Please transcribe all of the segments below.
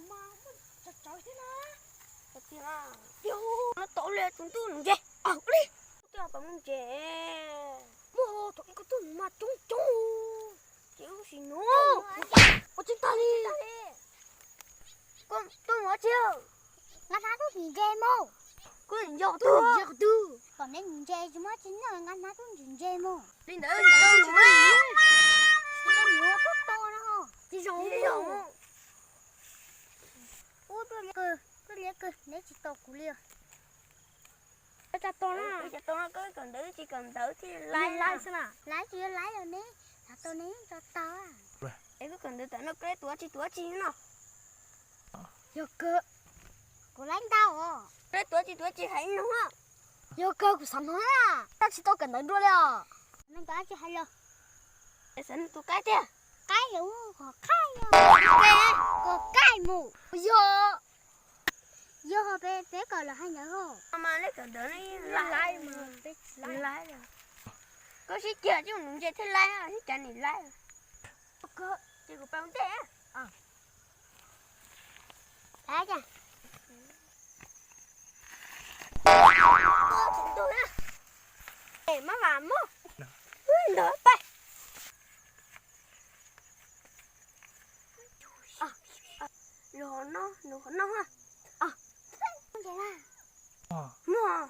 Mas muaj tsawv tsawv thiab na. Tau li tus ntuj nws ntse. Ua li, twb pom mus ntse. Muaj thaum ib ko tuaj nws mas coob coob. Ces ub sim nuav ua tseeb tag li. Koj tuaj mus ua tsi? Nqa hnab tub ntse mus. Koj nco twg? Nco twg? Kom neb ntse tsis muaj tsi noj, nqa hnab tub ntse ntse mus. Li ntawd tsis tau mus. Tsis tau mus, koj tau no. Tsis zoo. Ub, tuaj liab kawg, tuaj liab kawg, neb tsis tau kuv li os. Tsis tau na, koj kawm ntawv tsis kawm ntawv thiaj laib xwb na. Laib tsis laib los neb xav tau neb tso tau. Es koj kawm ntawv tam no koj tuav tsis tuav tsi no? Yog kawg, kuv laib ntau os. Koj tuav tsis tuav tsi hais no. Yog kawg kuv xav hnov na, koj tsis tau kawm ntawv dua li os. Neb tsis hais los. Xav nug tus qaib tiag. Qaib yog qhov qaij, qhov qaij mus. Yog, yog peb, peb kawm los hais ntawd. Mas nej kawm ntawv ne, laib, laib. Koj sib ceg tsis mus ntse thiaj laib, sib cav nim laib. Ces kuv pab ntej. Mab vam muab ntawd pab. Los no, los no. Muaj,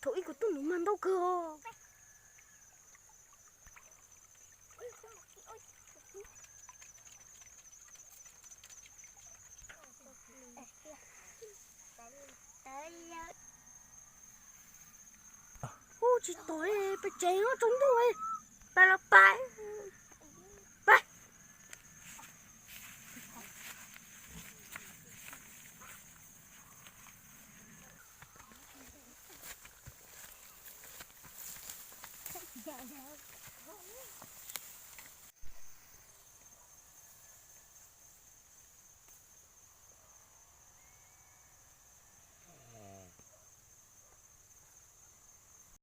thaum ib ko tuaj nws mas ntau kawg. Ub, tsis tau li, peb tsev no tsaus ntuj, peb los pais.